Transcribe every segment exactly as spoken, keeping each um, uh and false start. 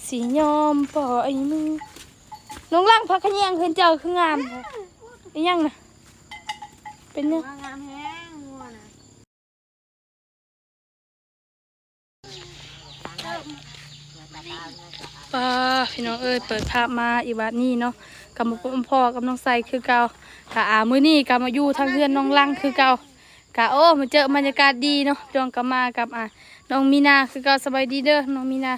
สิยอมปล่อยมือ น้องหลัง ผักขะแยงเฮือนเจ้าคืองามแท้ อีหยังนะ เป็นหยัง ว่างามแฮงงัวนะ ป้า พี่น้องเอ้ย เปิดภาพมาอีกบาดนี้เนาะ กลับมาพบพ่อกับน้องไซคือเก่า กะ อ่า มื้อนี้กลับมาอยู่ทางเฮือนน้องหลังคือเก่า กะ โอ้ มาเจอบรรยากาศดีเนาะ จองกลับมากับ อ่า น้องมีนาคือเก่า สบายดีเด้อ น้องมีนา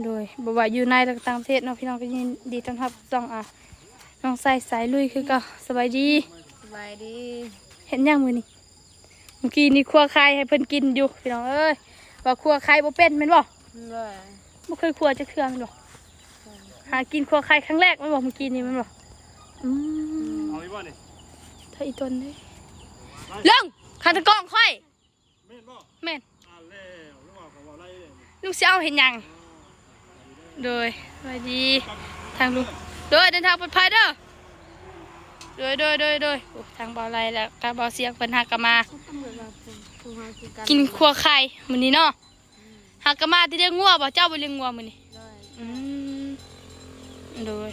โดย บ่ว่าอยู่ในและก็ต่างประเทศเนาะ พี่น้องก็ยินดีต้อนรับซ่อง อ่า น้องไซสายลุยคือเก่า สบายดี สบายดี เฮ็ดหยังมื้อนี้ เมื่อกี้นี่คั่วไข่ให้เพิ่นกินอยู่ พี่น้องเอ้ย ว่าคั่วไข่บ่เป็นแม่นบ่ เลย บ่เคยคั่วจักเทื่อแม่นบ่ หากินคั่วไข่ครั้งแรกแม่นบ่ เมื่อกี้นี่แม่นบ่ อืม เอาอีกบ่นี่ ถ้าอีตนเด้ เรื่อง ขันตะกร้องข่อย แม่นบ่ แม่น อ่าแล้ว ลูกว่าเขาเว้าไล่เลย ลูกสิเอาเฮ็ดหยัง โดย สวัสดี ทางลุง โดย เดินทางปลอดภัยเด้อ โดย โดย โดย โดย โอ้ ทางบ่าวไลและก็บ่าวเสียงเพิ่นหากะมา กินคั่วไข่มื้อนี้เนาะ หากะมาที่เลี้ยงงัวบ่ เจ้าบ่เลี้ยงงัวมื้อนี้ โดย อืม โดย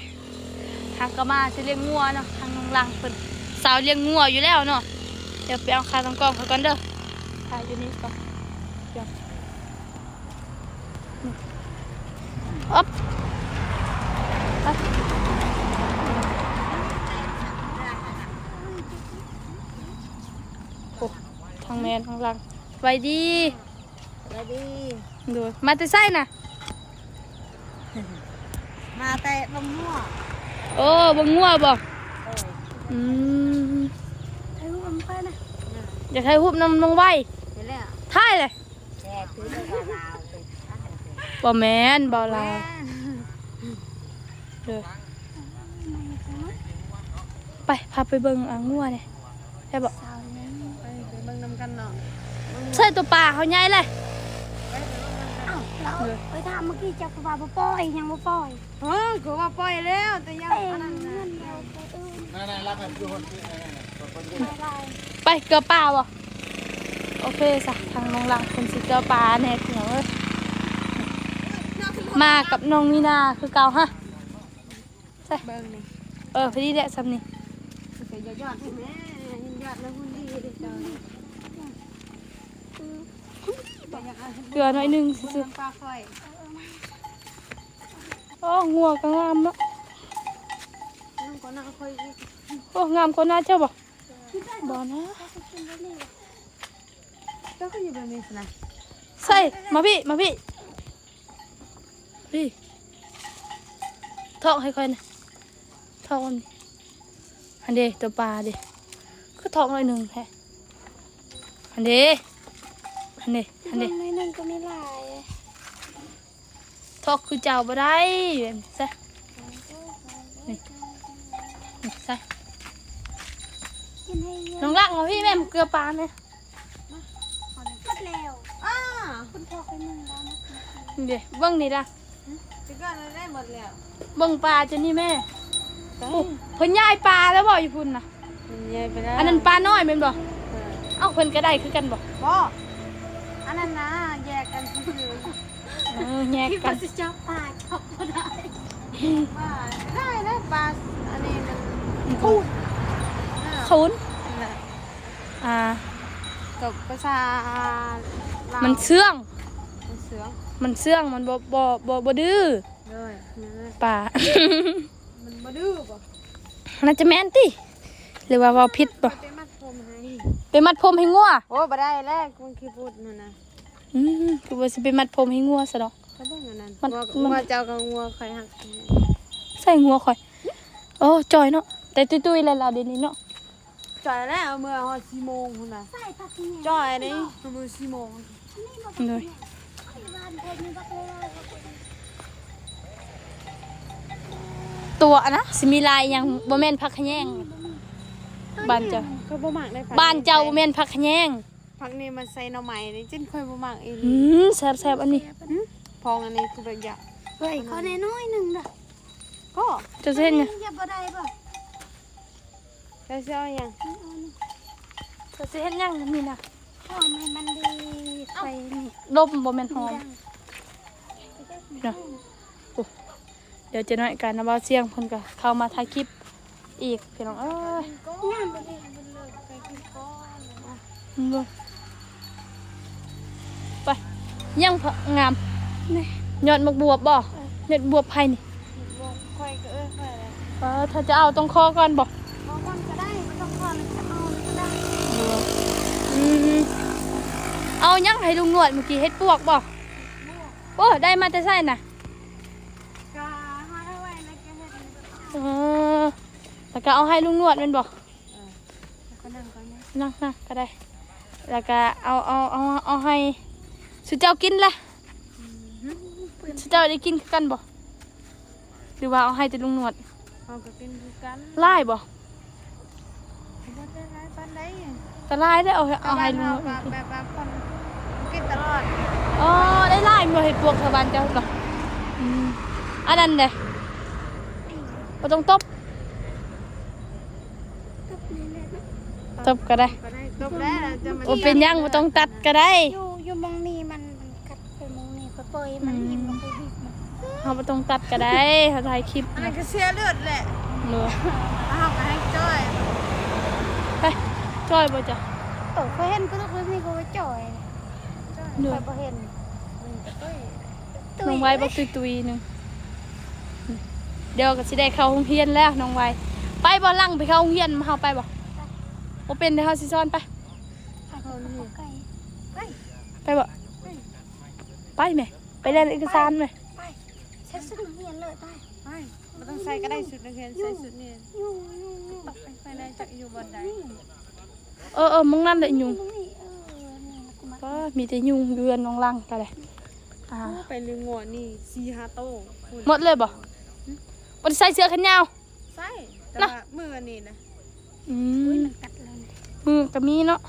หากะมาที่เลี้ยงงัวเนาะ ทางน้องหลังเพิ่น สาวเลี้ยงงัวอยู่แล้วเนาะ เดี๋ยวไปเอาคาตังกล้องเขาก่อนเด้อ ถ่ายอยู่นี่ก่อน เดี๋ยว อ๊อบ อ๊อบ โอ้ ทางแม่นทางหลัง สบายดี สบายดี โดย มาแต่ไสน่ะ มาแต่เบิ่งงัว โอ้ เบิ่งงัวบ่ เออ อืม ถ่ายรูปนำไปนะ อยากถ่ายรูปนำน้องไว้ เห็นแล้ว ถ่ายเลย แกคือบ่าวลาว บ่แม่น บ่าวลาว แม่น เด้อ ไป พาไปเบิ่งอ่างงัวเนี่ย ได้บ่ ไป ไปเบิ่งนำกันเนาะ ใส่ตัวปลาเขาใหญ่เลย ไป ไปเบิ่งนำกัน อ้าว เรา เออ ไปถามเมื่อกี้เจ้าก็ว่าบ่ปล่อย ยังบ่ปล่อย เออ ก็ว่าปล่อยแล้ว แต่ยัง เอ้ย อันนั้นนะ เงินเราไปเอิ้น นั่นๆ รับให้ทุกคน ไปเกลือปลาบ่ โอเคซะ ทางน้องหลังเพิ่นสิเกลือปลาแน่พี่น้องเอ้ย มากับน้องมีนาคือเก่าฮะ ใส่ เบิ่งนี่ เออ พอดีแหละ ส่ำนี่ ใส่ยอดๆ ให้แม่ ยอดแล้วหุ่นดีเด้อเจ้า เกลือหน่อยหนึ่งซื่อๆ ปลาค่อย โอ้ งัวก็งามเนาะ น้ำก็น่าค่อยอีก โอ้ งามกว่าหน้าเจ้าบ่ บ่นะ เจ้าก็อยู่แบบนี้สินะ ใส่ มาพี่ มาพี่ พี่ ทอกให้ค่อยหน่อย ทอกมัน อันเด้ ตัวปลาเด้ คือทอกหน่อยหนึ่งแท้ อันเด้ อันเด้ อันเด้ หน่อยหนึ่งก็มีหลาย ทอกคือเจ้าบ่ได้ แบบนี้ซะ นี่ นี่ซะ กินให้เยอะ น้องหลังเอาพี่แม่มเกลือปลาไหม หมดแล้ว อ้า คุณพ่อไปนึ่งแล้วนะ นี่เด้ เบิ่งนี่ล่ะ จะก็ได้หมดแล้ว เบิ่งปลาจะนี่แม่ ตาย โอ้ เพิ่นย้ายปลาแล้วบ่อยู่พุ่นน่ะ มันย้ายไปแล้ว อันนั้นปลาน้อยแม่นบ่ เออ เอ้า เพิ่นก็ได้คือกันบ่ บ่ อันนั้นนะ แยกกันซื่อๆ เออ แยกกัน คิดว่าสิจับปลา จับบ่ได้ ปลาได้แล้ว ปลา อันนี้มัน คูน เออ คูน นั่นแหละ อ่า กับภาษาลาว มันเชื่อง มันเชื่อง มันเชื่อง มันบ่ บ่ บ่ บ่ดื้อ เลย นั่นแหละ ปลา มันบ่ดื้อบ่ น่าจะแม่นติ หรือว่าเว้าผิดบ่ ไปมัดผมให้ ไปมัดผมให้งัว โอ้ บ่ได้แล้ว มันขี้พูดนั่นนะ อืม คือว่าสิไปมัดผมให้งัวซะดอก ก็เบิ่งอันนั้น มัน งัว มัน งัวเจ้ากับงัวข่อยหัก ใส่งัวข่อย โอ้ จ่อยเนาะ แต่ตุ้ยๆ แล้วล่ะเดี๋ยวนี้เนาะ จ่อยแล้ว เอามือฮอดสี่โมงพุ่นน่ะ ใส่ผักเนี่ย จ่อยนี่ เอามือสี่โมง เลย ตัวอันนะ สิมีลายหยัง บ่แม่นผักขะแยง บ้านเจ้า ก็บ่มักได้ผัก บ้านเจ้าบ่แม่นผักขะแยง ผักนี่มันใส่หน่อไม้นี่ จินค่อยบ่มักอีหลี อืม แซ่บๆ อันนี้ หึ พองอันนี้คือแบบอยาก เฮ้ย ขอแน่น้อยหนึ่งเด้อ ก็ เจ้าสิเฮ็ดหยัง อย่าบ่ได้บ่ เจ้าสิเอาหยัง เจ้าสิเฮ็ดหยังนี่นะ หอมให้มันดี ไฟนี่ ลมบ่แม่นหอม ดัง เนาะ เดี๋ยวเจ๊น้อยกับน้าบ่าวเสียงเพิ่นก็เข้ามาถ่ายคลิปอีกพี่น้องเอ้ย งามบ่ดีมันเลิกไปกินก้อนเลยนะ เบิ่งไปยังพะงามนี่ยอดหมากบวบบ่ยอดบวบไผนี่ บอกค่อยก็เอ้ยค่อยแล้ว เออถ้าจะเอาต้องขอก่อนบ่ บางคนก็ได้ไม่ต้องขอเลยจะเอาเลยก็ได้ อืมเอายังให้ลุงหนวดเมื่อกี้เฮ็ดปวกบ่โอ้ได้มาแต่ไสน่ะ ก็หาได้ไว้แล้วก็เฮ็ด เออแล้วก็เอาให้ลุงหนวดแม่นบ่ ก็นั่งก่อนนะ นั่งนั่งก็ได้ แล้วก็เอาเอาเอาเอาให้สุเจ้ากินละสุเจ้าได้กินคือกันบ่หรือว่าเอาให้แต่ลุงหนวด เขาก็กินคือกัน หลายบ่ บ่ได้หลายปานใด ก็หลายได้อเอาเอาให้ลุงหนวด แบบแบบคนกินตลอด อ๋อได้หลายบ่เฮ็ดปวกชาวบ้านเจ้าบ่อืมอันนั้นเด้บ่ต้องตบ ตบนี่แหละ ตบก็ได้ ก็ได้ตบแล้วจะมัน บ่เป็นหยังบ่ต้องตัดก็ได้ อยู่อยู่มองนี่มันมันกัดไปมองนี่ก็ปล่อยมันอิ่มลงไปบีบมัน เฮาบ่ต้องตัดก็ได้เฮาถ่ายคลิป อันนั้นก็เสียเลือดแหละ เนาะ เอาก็ให้จ้อย ไปจ้อยบ่จ้ะ โตเขาเห็นก็ต้องนี่ก็จ่อย เนาะ ไปบ่เห็นมันก็ตุ้ย น้องไว้บักตุยๆหนึ่งเดี๋ยวก็สิได้เข้าโรงเรียนแล้วน้องไว้ไปบ่หลังไปเข้าโรงเรียนมาเฮาไปบ่บ่เป็นเดี๋ยวเฮาสิสอนไป เขานี่ไก่ ไปบ่ไปแม่ไปเล่นเอกสารแม่ ไปใส่ชุดนักเรียนเลยไปไปไม่ต้องใส่ก็ได้ชุดนักเรียนใส่ชุดนี้ อยู่อยู่อยู่ ไปไปได้จักอยู่บอนใด เออเออมึงนั่นแหละยุง ตรงนี้เออนี่กูมา ก็มีแต่ยุงอยู่เรือนน้องหลังก็เลยอ่า ไปลืมงวดนี่สี่ห้าโตคุณ หมดเลยบ่บ่ได้ใส่เสื้อแขนยาว ใส่แต่ว่ามืออันนี้นะ อื อุ้ย ม มันกัดเลย มือก็มีเนาะ